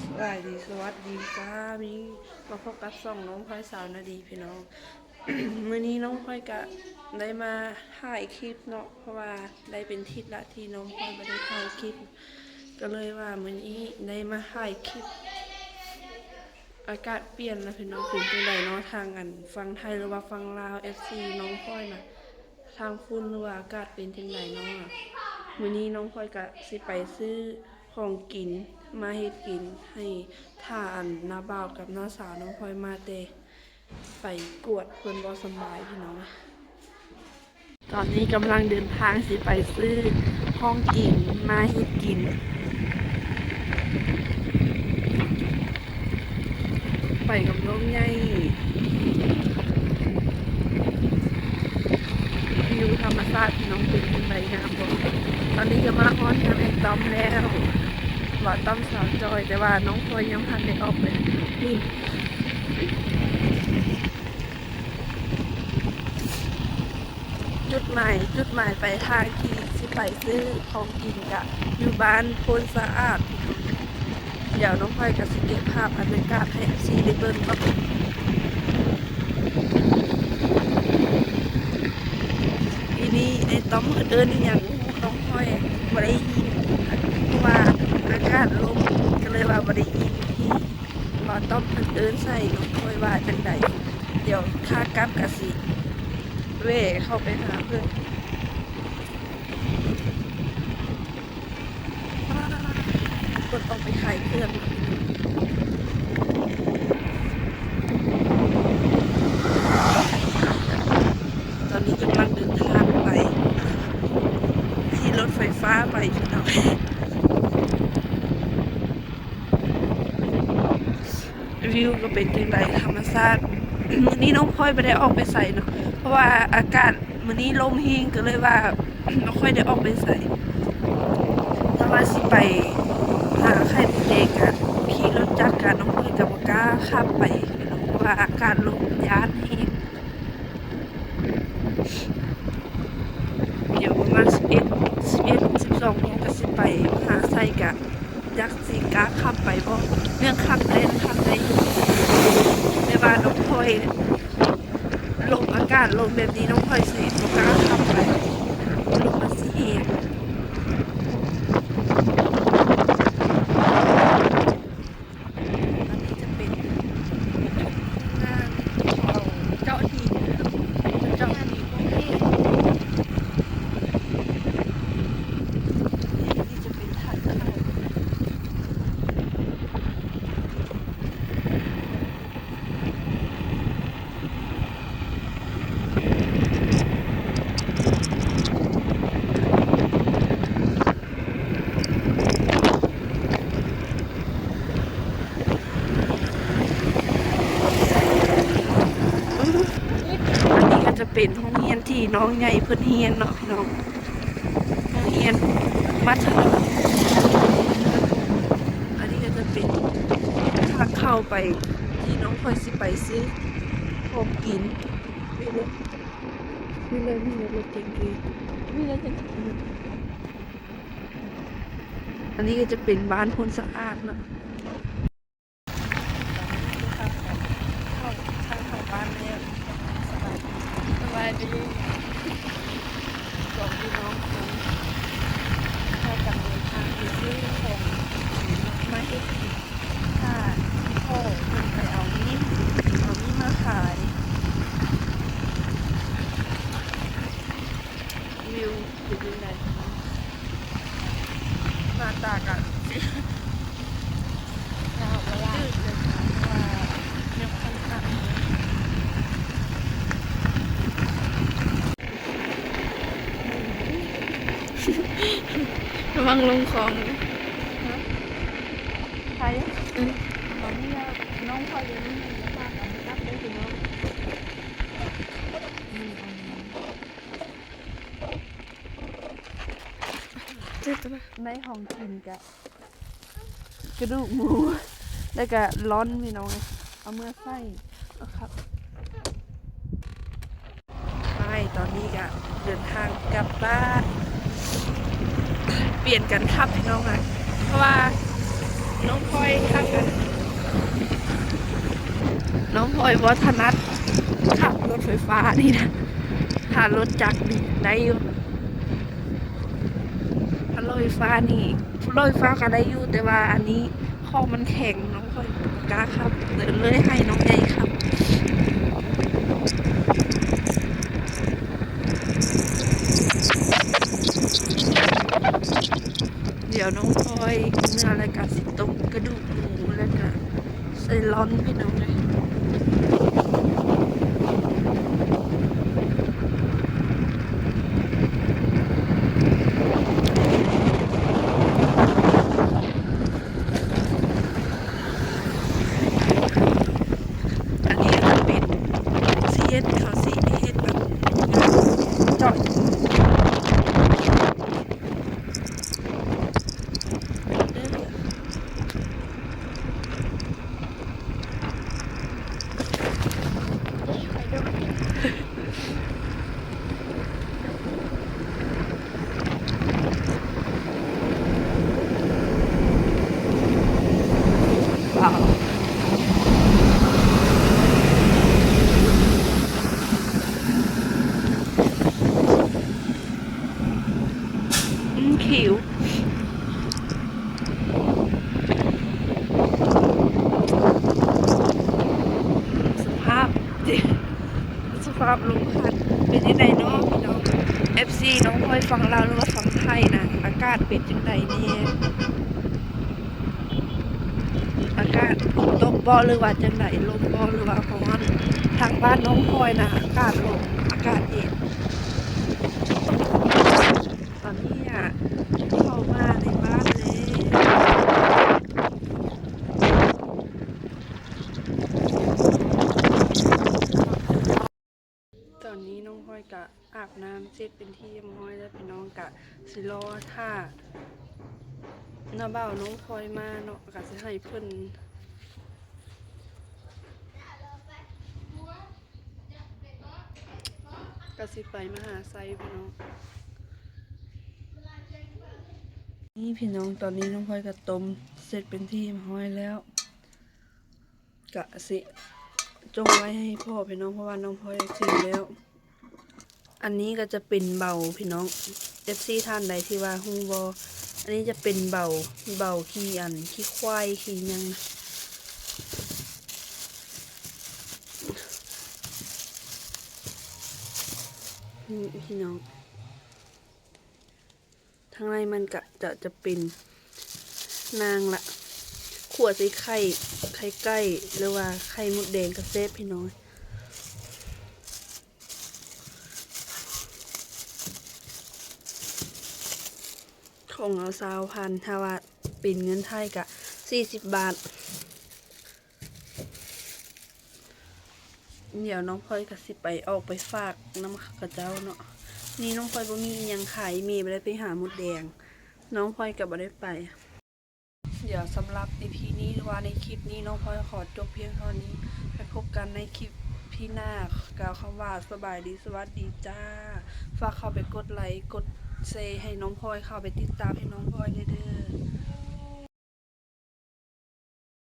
ສະບາຍດີ ສະຫວັດດີຈ້າ ມີມາພົບກັບຊ່ອງນ້ອງພອຍສາວນາດີພີ່ນ້ອງ. ມື້ນີ້ນ້ອງພອຍກະໄດ້ມາຖ່າຍຄລິບເນາະ ເພາະວ່າໄດ້ເປັນທິດລະທີ່ນ້ອງພອຍບໍ່ໄດ້ຖ່າຍຄລິບ ກໍເລີຍວ່າມື້ນີ້ໄດ້ມາຖ່າຍຄລິບ. ອາກາດປ່ຽນລະພີ່ນ້ອງ ເປັນຈັ່ງໃດເນາະ ທາງອັນຝັ່ງໄທ ຫຼືວ່າຝັ່ງລາວ ເອັຟຊີນ້ອງພອຍນະ ທາງຝຸ່ນ ຫຼືວ່າອາກາດເປັນຈັ່ງໃດເນາະ. ມື້ນີ້ນ້ອງພອຍກະຊິໄປຊື້ຂອງກິນມາເຮັດກິນໃຫ້ ຖ້າອັນນ້າບ່າວກັບນ້າສາວນ້ອງພອຍມາແຕ່ໄປກວດເພິ່ນບໍ່ສະບາຍພີ່ນ້ອງ. ຕອນນີ້ກຳລັງເດີນທາງຊິໄປຊື້ຂອງກິນມາເຮັດກິນ ໄປກັບນ້ອງໃຫຍ່. ວິວທຳມະຊາດພີ່ນ້ອງ ເປັນຈັ່ງໃດ ງາມບໍ່? ຕອນນີ້ກໍມາຮອດເຮືອນອ້າຍຕ້ອມແລ້ວ ບ່າວຕ້ອມສາວຈ້ອຍ ແຕ່ວ່ານ້ອງພອຍຍັງບໍ່ທັນໄດ້ອອກໄປຫຼິ້ນ. ຈຸດໝາຍ ຈຸດໝາຍປາຍທາງທີ່ຊິໄປຊື້ຂອງກິນກະຢູ່ບ້ານໂພນສະອາດ. ດຽວນ້ອງພອຍກະຊິເກັບພາບບັນຍາກາດໃຫ້ເອັຟຊີໄດ້ເບິ່ງເນາະ. ອີນີ້ໄອ້ຕ້ອມເອີ້ນອີ່ຫຍັງ ນ້ອງພອຍບໍ່ໄດ້ຍິນ ເພາະວ່າອາກາດລົມ ກະເລີຍວ່າບໍ່ໄດ້ຍິນທີ່ ບ່າວຕ້ອມເພິ່ນເອີ້ນໃສ່ ນ້ອງພອຍວ່າຈັ່ງໃດ. ດຽວຂາກັບກະຊິແວ່ເຂົ້າໄປຫາເພິ່ນ. ເພິ່ນອອກໄປຂາຍເຄື່ອງ. ຕອນນີ້ກຳລັງເດີນທາງໄປ ຂີ່ລົດໄຟຟ້າໄປພີ່ນ້ອງ. ວິວກໍເປັນຈັ່ງໃດ ທຳມະຊາດ. ມື້ນີ້ນ້ອງພອຍບໍ່ໄດ້ອອກໄປໃສເນາະ ເພາະວ່າອາກາດມື້ນີ້ລົມແຮງ ກໍເລີຍວ່າບໍ່ຄ່ອຍໄດ້ອອກໄປໃສ. ຖ້າວ່າຊິໄປຫາໄຂ່ມົດແດງກະຂີ່ລົດຈັກກະ ນ້ອງພອຍກະບໍ່ກ້າຂັບໄປ ເພາະວ່າອາກາດລົມ ຢ້ານແຮງ. ດຽວປະມານສິບເອັດ ສິບເອັດ ສິບສອງໂມງກະຊິໄປມະຫາໄຊກະ ຈັກຊິກ້າຂັບໄປບໍ່ ເລື່ອງຂັບໄດ້ ຂັບໄດ້ຢູ່ ແຕ່ວ່ານ້ອງພອຍ ລົມ ອາກາດລົມແບບນີ້ ນ້ອງພອຍຊິບໍ່ກ້າຂັບໄປ ລົມມັນຊິແຮງ. ອັນນີ້ຈະເປັນໂຮງງານເຂົາເຈາະຫີນ ເຈາະຫີນ ນີ້ຈະເປັນທາງເຂົ້າ. ອັນນີ້ກໍຈະເປັນໂຮງຮຽນທີ່ນ້ອງໃຫຍ່ເພິ່ນຮຽນເນາະພີ່ນ້ອງ ໂຮງຮຽນມັດທະຍົມ. ອັນນີ້ກໍຈະເປັນທາງເຂົ້າໄປທີ່ນ້ອງຂ້ອຍຊິໄປຊື້ຂອງກິນ. ນີ້ເລີຍ ນີ້ເລີຍ ນີ້ເລີຍ ລົດເກັງ ນີ້ເລີຍ. ອັນນີ້ກໍຈະເປັນບ້ານໂພນສະອາດເນາະ. ເຂົ້າ ທາງເຂົ້າບ້ານແລ້ວ. ສະບາຍດີ ສະບາຍດີ ສອງພີ່ນ້ອງຄົນ ພາກັນເດີນທາງໄປຊື້ຂອງມາເຮັດກິນ. ຖ້າພໍ່ເພິ່ນໄປເອົາມີດ ເອົາມີດມາຂາຍ. ວິວເປັນຈັ່ງໃດ? ໜ້າຕາກະຊິ ຍາວບໍ່ຫຼາຍ ຈືດເລີຍ ເພາະວ່າຍັງຄັນຄັນ. ລະວັງລົງຂອງເດີ. ຮະ? ໃຜ? ເອີ ຕອນນີ້ນ້ອງຂ້ອຍຍັງ ຍັງບໍ່ກັບເດີພີ່ນ້ອງ. ໃນຫ້ອງກິນກະກະດູກໝູ ແລ້ວກະລ້ອນພີ່ນ້ອງ ເອົາເມືອໃສ່. ໄປ ຕອນນີ້ກະເດີນທາງກັບບ້ານ ປ່ຽນກັນຂັບພີ່ນ້ອງ ເພາະວ່ານ້ອງພອຍຂັບໄປ ຂ້ອຍບໍ່ຖະໜັດຂັບລົດໄຟຟ້ານີ້ນະ ຖ້າລົດຈັກນີ້ໄດ້ຢູ່ ຖ້າລົດໄຟຟ້ານີ້ ລົດໄຟຟ້າກໍໄດ້ຢູ່ ແຕ່ວ່າອັນນີ້ ຂອງມັນແຂງ ນ້ອງຂ້ອຍບໍ່ກ້າຂັບ ເລີຍໃຫ້ນ້ອງໃຫຍ່ຂັບ. ດຽວນ້ອງພອຍເມືອແລ້ວກະຊິຕົ້ມກະດູກໝູ ແລ້ວກະໃສ່ລ່ອນ ພີ່ນ້ອງເອີຍ. ອັນນີ້ກໍເປັນ ຊິເຮັດ ເຂົາຊິເຮັດແບບງານເຈາະ ອືມ ຄິວ ສະພາບ ສະພາບລົມພັດເປັນຈັ່ງໃດເນາະພີ່ນ້ອງ ເອັຟຊີ ນ້ອງພອຍຝັ່ງລາວ ຫຼືວ່າຝັ່ງໄທນະ ອາກາດເປັນຈັ່ງໃດແດ່? ອາກາດຝົນຕົກບໍ່ ຫຼືວ່າຈັ່ງໃດ? ລົມບໍ່ ຫຼືວ່າຮ້ອນ? ທາງບ້ານນ້ອງພອຍນະ ອາກາດລົມ ອາກາດເຢັນ. ຕອນນີ້ອະ ເຂົ້າມາໃນບ້ານແລ້ວ. ຕອນນີ້ນ້ອງພອຍກະອາບນ້ຳເສັດເປັນທີ່ຮຽບຮ້ອຍແລ້ວ ພີ່ນ້ອງ ກະຊິລໍຖ້ານ້າບ່າວນ້ອງພອຍມາເນາະ ກະຊິໃຫ້ເພິ່ນ ກະຊິໄປມະຫາໄຊພີ່ນ້ອງ. ນີ້ພີ່ນ້ອງ ຕອນນີ້ນ້ອງພອຍກະຕົ້ມເສັດເປັນທີ່ຮຽບຮ້ອຍແລ້ວ ກະຊິຈົ່ງໄວ້ໃຫ້ພໍ່ພີ່ນ້ອງ ເພາະວ່ານ້ອງພອຍຊິມແລ້ວ. ອັນນີ້ກໍຈະເປັນເບົາພີ່ນ້ອງ ເອັຟຊີ ທ່ານໃດທີ່ວ່າຮູ້ບໍ່ ອັນນີ້ຈະເປັນເບົາ ເບົາຂີ້ອັນ ຂີ້ຄວາຍຂີ້ຫຍັງ ນີ້ພີ່ນ້ອງ. ທາງໃນມັນກະຈະ ຈະເປັນນາງລະ ຂົ້ວໃສ່ໄຂ່ ໄຂ່ໄກ່ ຫຼືວ່າໄຂ່ມົດແດງກະແຊບພີ່ນ້ອງ. ຖົງລະຊາວພັນ ຖ້າວ່າເປັນເງິນໄທກະສີ່ສິບບາດ. ດຽວນ້ອງພອຍກະຊິໄປ ອອກໄປຝາກນຳເຂົາເຈົ້າເນາະ. ນີ້ນ້ອງພອຍບໍ່ມີອີ່ຫຍັງຂາຍ ແມ່ບໍ່ໄດ້ໄປຫາມົດແດງ ນ້ອງພອຍກະບໍ່ໄດ້ໄປ. ດຽວສຳລັບອີພີນີ້ ຫຼືວ່າໃນຄລິບນີ້ ນ້ອງພອຍຂໍຈົບພຽງເທົ່ານີ້ ໄປພົບກັນໃນຄລິບພີໜ້າ. ກ່າວຄຳວ່າສະບາຍດີ ສະຫວັດດີຈ້າ. ຝາກເຂົ້າໄປກົດໄລ ກົດແຊ ໃຫ້ນ້ອງພອຍ ເຂົ້າໄປຕິດຕາມໃຫ້ນ້ອງພອຍແດ່ເດີ້.